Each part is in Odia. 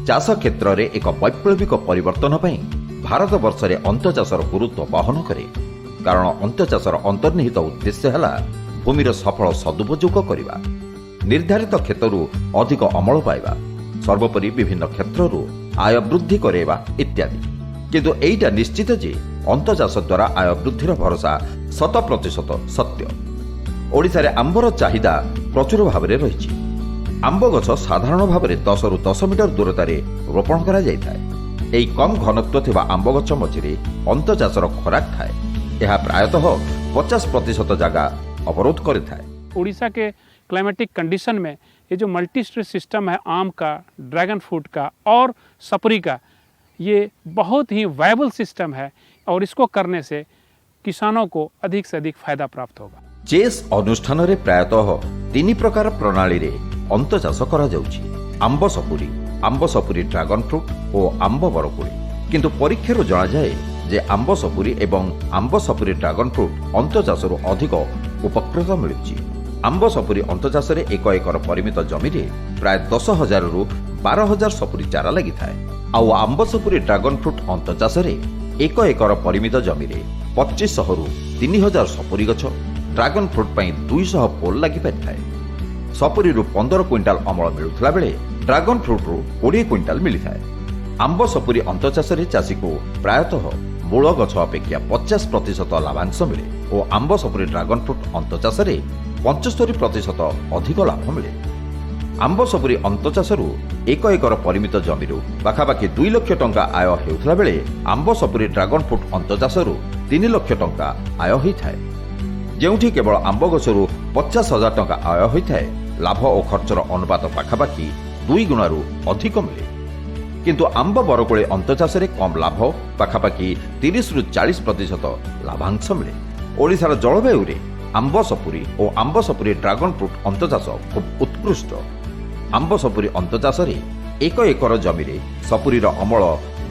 ଚାଷ କ୍ଷେତ୍ରରେ ଏକ ବୈପ୍ଳବିକ ପରିବର୍ତ୍ତନ ପାଇଁ ଭାରତବର୍ଷରେ ଅନ୍ତଚାଷର ଗୁରୁତ୍ୱ ବହନ କରେ, କାରଣ ଅନ୍ତଚାଷର ଅନ୍ତର୍ନିହିତ ଉଦ୍ଦେଶ୍ୟ ହେଲା ଭୂମିର ସଫଳ ସଦୁପଯୋଗ କରିବା, ନିର୍ଦ୍ଧାରିତ କ୍ଷେତରୁ ଅଧିକ ଅମଳ ପାଇବା, ସର୍ବୋପରି ବିଭିନ୍ନ କ୍ଷେତ୍ରରୁ ଆୟ ବୃଦ୍ଧି କରାଇବା ଇତ୍ୟାଦି। କିନ୍ତୁ ଏଇଟା ନିଶ୍ଚିତ ଯେ ଅନ୍ତଚାଷ ଦ୍ୱାରା ଆୟ ବୃଦ୍ଧିର ଭରସା 100% ସତ୍ୟ। ଓଡ଼ିଶାରେ ଆମ୍ବର ଚାହିଦା ପ୍ରଚୁର ଭାବରେ ରହିଛି। ଆମ୍ବ ଗଛ ସାଧାରଣ ଭାବରେ 10ରୁ 10 ମିଟର ଦୂରତାରେ ରୋପଣ କରାଯାଇଥାଏ। ଏହି କମ୍ ଘନତ୍ୱ ଥିବା ଆମ୍ବ ଗଛ ମଝିରେ ଅନ୍ତଚାଷର ଖୋରାକ ଥାଏ। ଏହା ପ୍ରାୟତଃ 50% ଜାଗା ଅବରୋଧ କରିଥାଏ। उड़ीसा के क्लाइमेटिक कंडीशन में ये जो मल्टी स्ट्रेस सिस्टम है, आम का, ड्रैगन फ्रूट का और सपुरी का, ये बहुत ही वायबल सिस्टम है और इसको करने से किसानों को अधिक से अधिक फायदा प्राप्त होगा। ଚେସ୍ ଅନୁଷ୍ଠାନରେ ପ୍ରାୟତଃ ତିନି ପ୍ରକାର ପ୍ରଣାଳୀରେ ଅନ୍ତଚାଷ କରାଯାଉଛି: ଆମ୍ବ ସପୁରୀ, ଆମ୍ବ ସପୁରୀ ଡ୍ରାଗନ ଫ୍ରୁଟ୍ ଓ ଆମ୍ବ ବରକୋଳି। କିନ୍ତୁ ପରୀକ୍ଷାରୁ ଜଣାଯାଏ ଯେ ଆମ୍ବ ସପୁରୀ ଏବଂ ଆମ୍ବ ସପୁରୀ ଡ୍ରାଗନ ଫ୍ରୁଟ୍ ଅନ୍ତଚାଷରୁ ଅଧିକ ଉପକୃତ ମିଳୁଛି। ଆମ୍ବ ସପୁରୀ ଅନ୍ତଚାଷରେ 1 ଏକର ପରିମିତ ଜମିରେ ପ୍ରାୟ 10,000ରୁ 12,000 ସପୁରୀ ଚାରା ଲାଗିଥାଏ। ଆଉ ଆମ୍ବ ସପୁରୀ ଡ୍ରାଗନ ଫ୍ରୁଟ୍ ଅନ୍ତଚାଷରେ 1 ଏକର ପରିମିତ ଜମିରେ 2,500ରୁ 3,000 ସପୁରୀ ଗଛ, ଡ୍ରାଗନ ଫ୍ରୁଟ୍ ପାଇଁ 200 ପୋଲ ଲାଗିପାରିଥାଏ। ସପୁରୀରୁ 15 କୁଇଣ୍ଟାଲ ଅମଳ ମିଳୁଥିଲା ବେଳେ ଡ୍ରାଗନ ଫ୍ରୁଟ୍ରୁ 20 କୁଇଣ୍ଟାଲ ମିଳିଥାଏ। ଆମ୍ବ ସପୁରୀ ଅନ୍ତଚାଷରେ ଚାଷୀକୁ ପ୍ରାୟତଃ ମୂଳ ଗଛ ଅପେକ୍ଷା 50% ଲାଭାଂଶ ମିଳେ ଓ ଆମ୍ବ ସପୁରୀ ଡ୍ରାଗନ ଫ୍ରୁଟ୍ ଅନ୍ତଚାଷରେ 75% ଅଧିକ ଲାଭ ମିଳେ। ଆମ୍ବ ସପୁରୀ ଅନ୍ତଚାଷରୁ 1 ଏକର ପରିମିତ ଜମିରୁ ପାଖାପାଖି 2 ଲକ୍ଷ ଟଙ୍କା ଆୟ ହେଉଥିଲା ବେଳେ ଆମ୍ବ ସପୁରୀ ଡ୍ରାଗନ ଫ୍ରୁଟ୍ ଅନ୍ତଚାଷରୁ 3 ଲକ୍ଷ ଟଙ୍କା ଆୟ ହୋଇଥାଏ। ଯେଉଁଠି କେବଳ ଆମ୍ବ ଗଛରୁ 50,000 ଟଙ୍କା ଆୟ ହୋଇଥାଏ, ଲାଭ ଓ ଖର୍ଚ୍ଚର ଅନୁପାତ ପାଖାପାଖି ଦୁଇ ଗୁଣାରୁ ଅଧିକ ମିଳେ। କିନ୍ତୁ ଆମ୍ବ ବରକୋଳି ଅନ୍ତଚାଷରେ କମ୍ ଲାଭ, ପାଖାପାଖି 30ରୁ 40% ଲାଭାଂଶ ମିଳେ। ଓଡ଼ିଶାର ଜଳବାୟୁରେ ଆମ୍ବ ସପୁରୀ ଓ ଆମ୍ବ ସପୁରୀ ଡ୍ରାଗନ ଫ୍ରୁଟ୍ ଅନ୍ତଚାଷ ଖୁବ୍ ଉତ୍କୃଷ୍ଟ। ଆମ୍ବ ସପୁରୀ ଅନ୍ତଚାଷରେ 1 ଏକର ଜମିରେ ସପୁରୀର ଅମଳ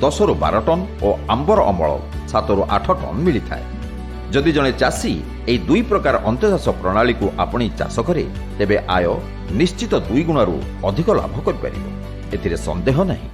10ରୁ 12 ଟନ୍ ଓ ଆମ୍ବର ଅମଳ 7ରୁ 8 ଟନ୍ ମିଳିଥାଏ। ଯଦି ଜଣେ ଚାଷୀ ଏହି ଦୁଇ ପ୍ରକାର ଅନ୍ତଚାଷ ପ୍ରଣାଳୀକୁ ଆପଣେଇ ଚାଷ କରେ, ତେବେ ଆୟ ନିଶ୍ଚିତ ଦୁଇ ଗୁଣାରୁ ଅଧିକ ଲାଭ କରିପାରିବ, ଏଥିରେ ସନ୍ଦେହ ନାହିଁ।